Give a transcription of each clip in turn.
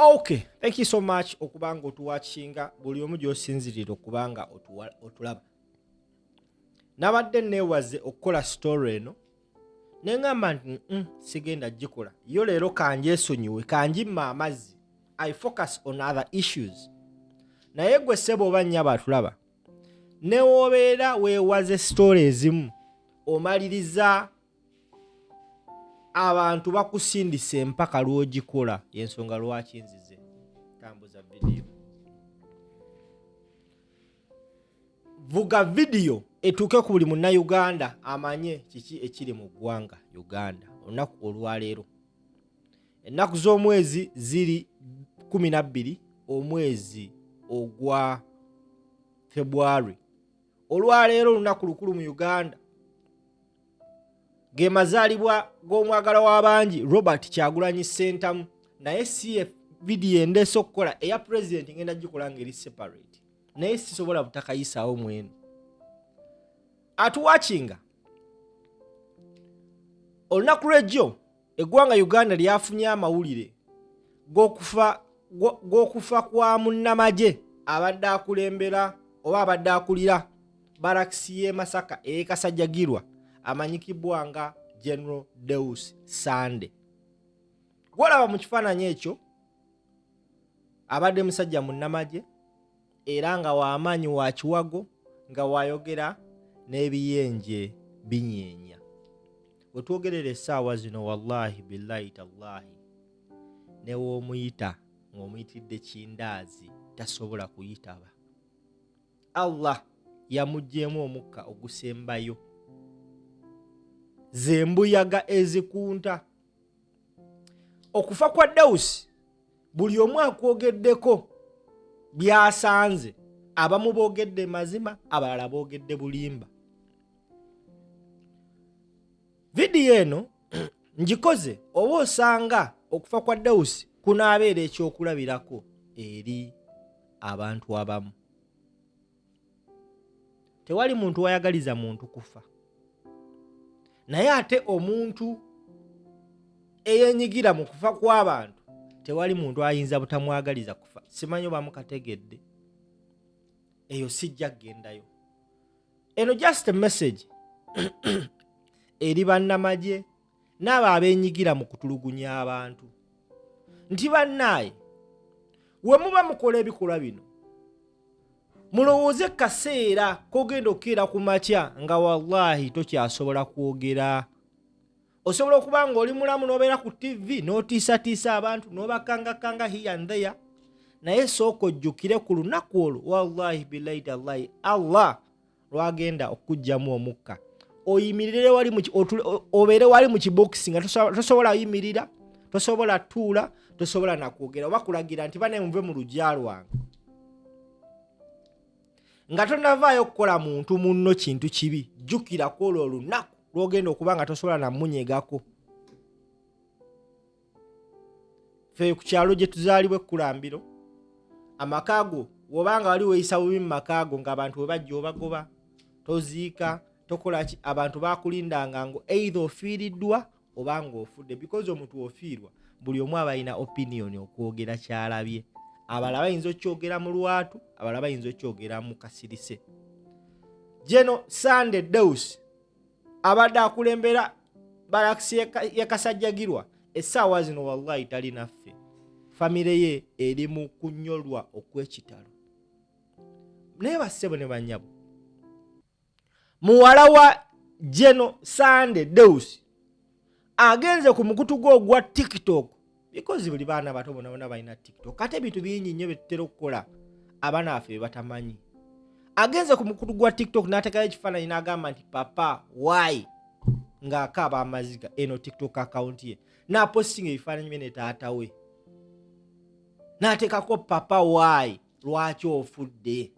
Okay, thank you so much okubanga otuwakinga buli omu gy'osinzirira okubanga otulaba. Nabadde neewaze okukola story eno ne ŋŋamba nti sigenda gikola yo leero, kanjesonyiwe, kanjimma amazzi, I focus on other issues. Naye gwe ssebo oba nnyabo atulaba, newoobeera weewaze story ezimu, omaliriza abantu bakusindisa empaka lw'ogikola. Yensonga lwaki nzize tambuza vidiyo, vuga vidiyo etuuke ku buli Munnayuganda amanye kiki ekiri mu ggwanga Uganda olunaku olwaleero. Ennaku z'omwezi ziri 12 omwezi ogwa February. Olwaleero olunaku lukulu mu Uganda, ge mazaalibwa g'omwagala w'abangi Robert Kyagulanyi Ssentamu. Naye si vidiyo endeese okukola eya pulezidenti, ngenda gikola ng'eri separate, naye sisobola butakayisaawo mweno atuwakinga. Olunaku lw'ejjo eggwanga Uganda lyafunye amawulire g'okufa kwa munnamagye abadde akulembera oba abadde akulira barakisi y'e Masaka ey'e Kasajjagirwa, amanyikibwa nga General Deus Sande. Gwolaba mu kifaananyi ekyo abadde musajja munnamagye era nga w'amaanyi, wa kiwago, nga wayogera n'ebiyenje binyeenya. Wetwogerera essaawa zino, wallahi billahi tallahi, newoomuyita ng'omuyitidde kindaazi tasobola kuyitaba. Allah yamuggyeemu omukka ogusembayo, zembuyaga ezikunta. Okufa kwa Dawusi buli omu akwogeddeko byasanze, abamu boogedde mazima, abalala boogedde bulimba. Vidiyo eno ngikoze oba osanga okufa kwa Dawusi kunaabeera ekyokulabirako eri abantu abamu. Tewali muntu wayagaliza muntu kufa, naye ate omuntu eyenyigira mu kufa kw'abantu tewali muntu ayinza butamwagaliza kufa. Simanyi oba mukategedde eyo, sijja kugendayo. Eno just a message eri bannamagye n'abo abeenyigira mu kutulugunya abantu nti bannaaye, we muba mukola ebikolwa bino, mulowooze kaseera kogenda okukeera ku makya nga wallahi tokyasobola kwogera. Osobola okuba nga oli mulamu n'obeera ku TV n'otiisatiisa abantu n'obakangakanga here and there, naye sooka ojjukire ku lunaku olwo, wallahi billahi tallahi, Allah lwagenda okuggyamu omukka, oyimirire wali obeere wali mu kibokisi nga tosobola yimirira, tosobola tuula, tosobola nakwogera oba kulagira nti bane muve mu lugya lwange. Nga tonavaayo kukola muntu munno kintu kibi, jjukira ku olwo olunaku lwogenda okuba nga tosobola namunyegako. Fe ku kyalo gye tuzaalibwa ekkulambiro, amaka go wobanga wali weeyisa bubi mu maka go, ng'abantu we bajja obagoba, toziika, tokola ki, abantu bakulindanga ngo either ofiiriddwa oba ng'ofudde, because omuntu ofiirwa buli omu aba alina opinion okwogera kyalabye. Abalala bayinza okyogera mu lwatu, abalala bayinza okyogera mu kasirise. Geno Sunday Deus abadde akulembera barakisi yakasajjagirwa, essaawa zino wallahi talinaffe, famire ye eri mu kunyolwa okw'ekitalo. Naye bassebo ne banyabo, muwala wa Geno Sande Deus agenze ku mukutu gwe ogwa TikTok, because buli baana bato bonabona balina TikTok, ate ebintu bingi nnyo byetutera okukola abaana baffe bye batamanyi. Agenze ku mukutu gwa TikTok n'ateekayo ekifaananyi n'agamba nti "Papa, why?" ng'akaaba amaziga. Eno TikTok account ye, n'apostinga ebifaananyi bye ne taata we, n'ateekako "Papa, why? Lwaki ofudde?"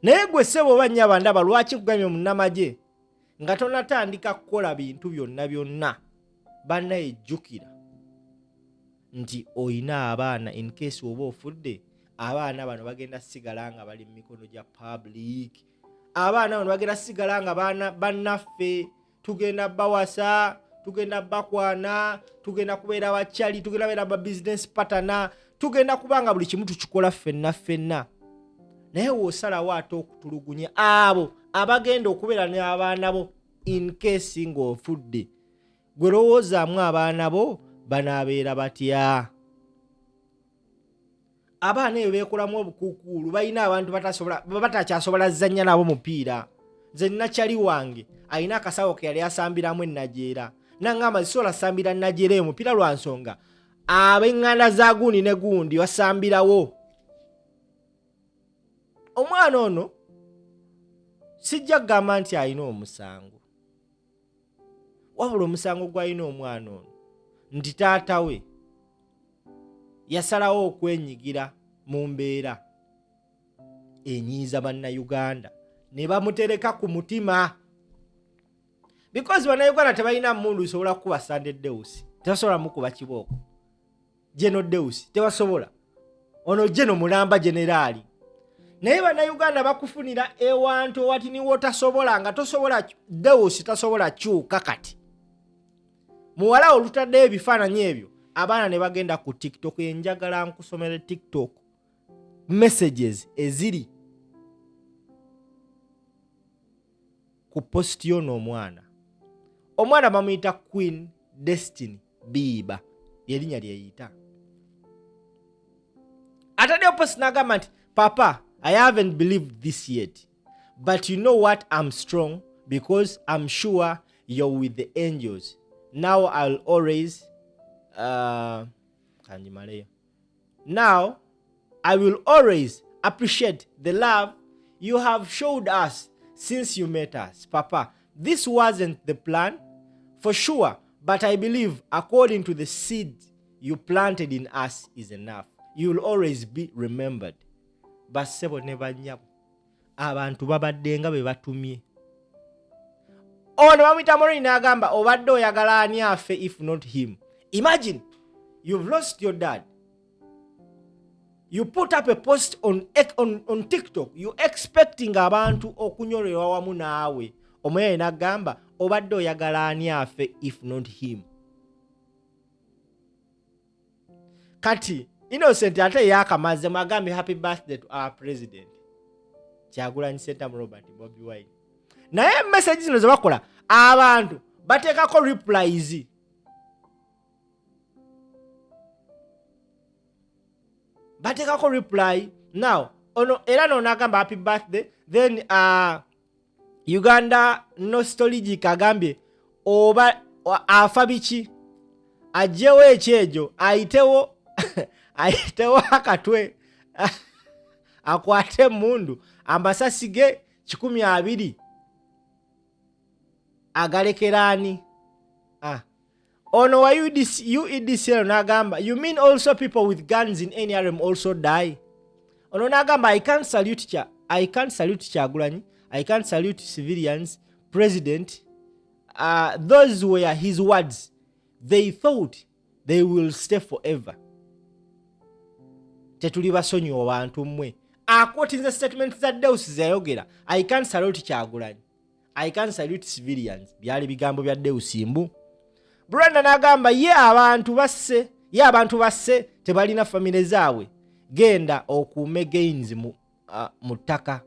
Naye gwe ssebo oba nnyaba ndaba, lwaki kugambye munnamagye nga tonatandika kukola bintu byonna byonna, bannaye jjukira nti oyina abaana. In case oba ofudde, abaana bano bagenda sigala nga bali mu mikono gya public. Abaana bano bagenda sigala nga bannaffe, tugenda bawasa, Tugenda bakwana, tugenda kubeera bakyali, tugenda beera ba business partner, tugenda kubanga buli kimu tukikola ffenna ffenna. Naye w'osalawo ate okutulugunya abo abagenda okubeera n'abaana bo in case ng'ofudde, gwe lowoozaamu abaana bo banaabeera batya? Abaana eyo beekolamu obukuukuulu, balina abantu batakyasobola zannya nabo mupiira. Nze nina kyali wange alina akasawo ke yali asambiramu enajeera, nangamba zisobola sambira najeera eyo mupiira lwa nsonga ab'eŋŋanda za gundi ne gundi basambirawo. Omwana ono sijja kugamba nti alina omusango, wabula omusango gw'alina omwana ono nti taata we yasalawo okwenyigira mu mbeera enyiiza Bannayuganda ne bamutereka ku mutima, because Bannayuganda tebalina mmundu isobola kukuba Sande Deus, tebasobola mukuba kibooko Geno Deus, tebasobola. Ono Geno mulamba generaali, naye Bannayuganda bakufunira ewantu ewatini wotasobola, nga tosobola. Deus tasobola kyuka. Kati muwala olutaddeyo ebifaananyi ebyo, abaana ne bagenda ku TikTok. Enjagala nkusomere TikTok messages eziri ku post yono omwana. Omwana bamuyita Queen Destiny Biiba, lyerinnya lyeyita. Ataddeyo post n'agamba nti, "Papa, I haven't believed this yet, but you know what, I'm strong because I'm sure you're with the angels now. I'll always kanjimaleyo. Now I will always appreciate the love you have showed us since you met us. Papa, this wasn't the plan for sure, but I believe according to the seed you planted in us is enough. You will always be remembered." Bassebo ne bannyabo, abantu babadde nga be batumye ono bamuyita Morini, n'agamba, "Obadde oyagala ani afe if not him?" Imagine you've lost your dad, you put up a post on TikTok, you expecting abantu okunyolerwa wamu naawe. Omuyaye n'agamba, "Obadde oyagala ani afe if not him?" Kati Innocent ate yakamaze mwagambye, "Happy birthday to our president Kyagulanyi Ssentamu Robert Bobi Wine." Naye message zino zebakola, abantu bateekako replies. Bateekako reply now. Ono era no nagamba, "Happy birthday." Then Uganda Nostalgic agambye, "Oba afa biki? Ajjewo ekyejo, ayitewo ayitewo akatwe, akwate emundu, amasasi ge 20 agalekeraani." Ah. Ono wa UDC, UEDCL n'agamba, "You mean also people with guns in NRM also die?" Ono n'agamba, "I can't salute Kyagulanyi, I can't salute civilians president. Those were his words. They thought they will stay forever. Tetuli basonyiwa bantu mmwe." Akotinze statement za Deus zeyayogera, "I can't salute Kyagulanyi, I can salute civilians." Byali bigambo bya Deus mbu. Brenda n'agamba, "Ye abantu basse, ye abantu basse tebalina famire zaabwe. Genda okuume gains mu ttaka."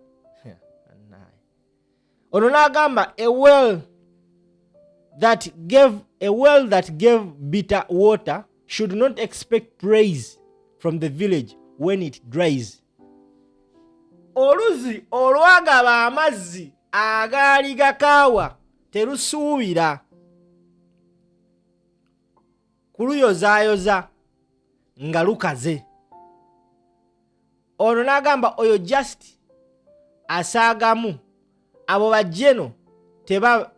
Ono n'agamba, A well that gave bitter water should not expect praise from the village when it dries." Oluzzi olwagaba amazzi agaali gakaawa terusuubira kuluyozaayoza nga lukaze. Ono n'agamba, "Oyo just asaagamu, abo bajjeno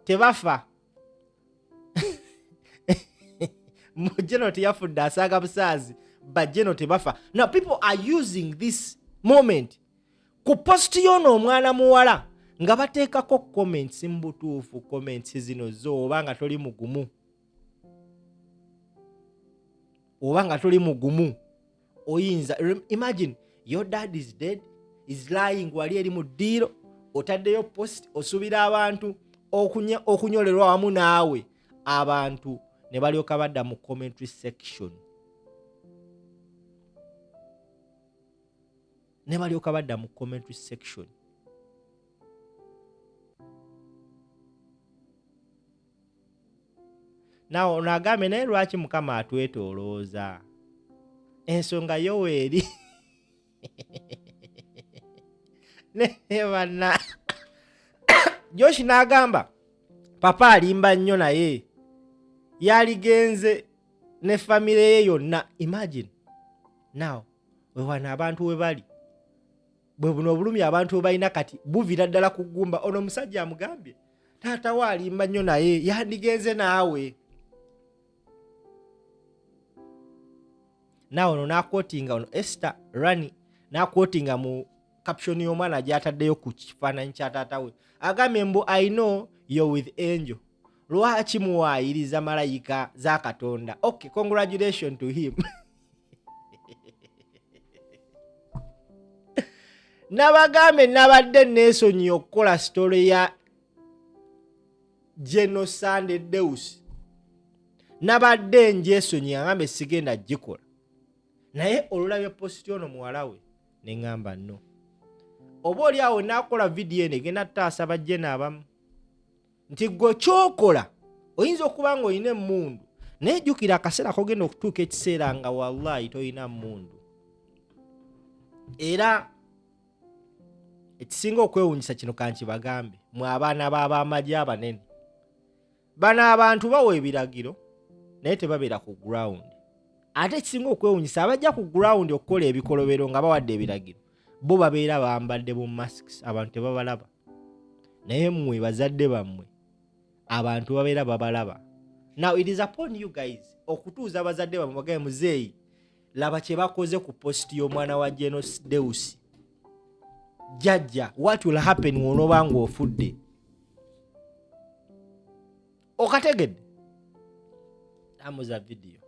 tebafa." Mujeno teyafudde, asaaga busaazi, bajjeno tebafa. Now people are using this moment ku post yono omwana muwala nga bateekako comments. Mu butuufu comments zino zo, oba nga toli mugumu, oba nga toli mugumu, oyinza imagine your dad is dead, is lying wali eri mu ddiiro, otaddeyo post, osuubira abantu okunyolerwa wamu naawe. Abantu ne balyoka badda mu commentary section, ne balyoka badda mu commentary section. Nawe ono agambye, naye lwaki Mukama atwetolooza ensonga yoweeri naye banna? Joshi n'agamba, papa alimba nnyo, naye yaligenze ne famire ye yonna. Imagine now, wewano abantu we bali, bwe buno obulumi abantu bwe balina kati buvira ddala ku ggumba. Ono omusajja amugambye, taata we alimba nnyo, naye yandigenze naawe. Naawe ono n'akwotinga, ono Esther Rani n'akwotinga mu caption y'omwana gy'ataddeyo ku kifaananyi kya taata we, agambye mbu, "I know you're with angel, lwaki muwaayiriza malayika za Katonda?" Okay, congratulation to him. Nabagambe nabadde neesonyiye okukola story ya Geno Sande Deus, nabadde njesonyiye, agambe sigenda gikola, naye olulabye post ono muwala we neŋŋamba no, oba oli awo naakola vidiyo eno egenda tutaasa bajjena abamu nti gwe kyokola oyinza okuba nga olina emmundu, naye jjukira akaseera kogenda okutuuka ekiseera nga wallahi tolina mmundu. Era ekisinga okwewunyisa kino kankibagambe, mwe abaana b'abamagye abanene, bano abantu bawa ebiragiro naye tebabeera ku ground. Ate ekisinga okwewunyisa, abajja ku ground okukola ebikolobero nga bawadde ebiragiro, bo babeera bambadde bu masks, abantu tebabalaba, naye mmwe bazadde bammwe abantu babeera babalaba. Now it is upon you guys okutuuza abazadde bammwe, bagaye, "Muzeeyi, laba kye bakoze ku post y'omwana wa Genos Deus. Jjajja, what will happen wonooba ng'ofudde?" Okategedde? Amuza vidiyo.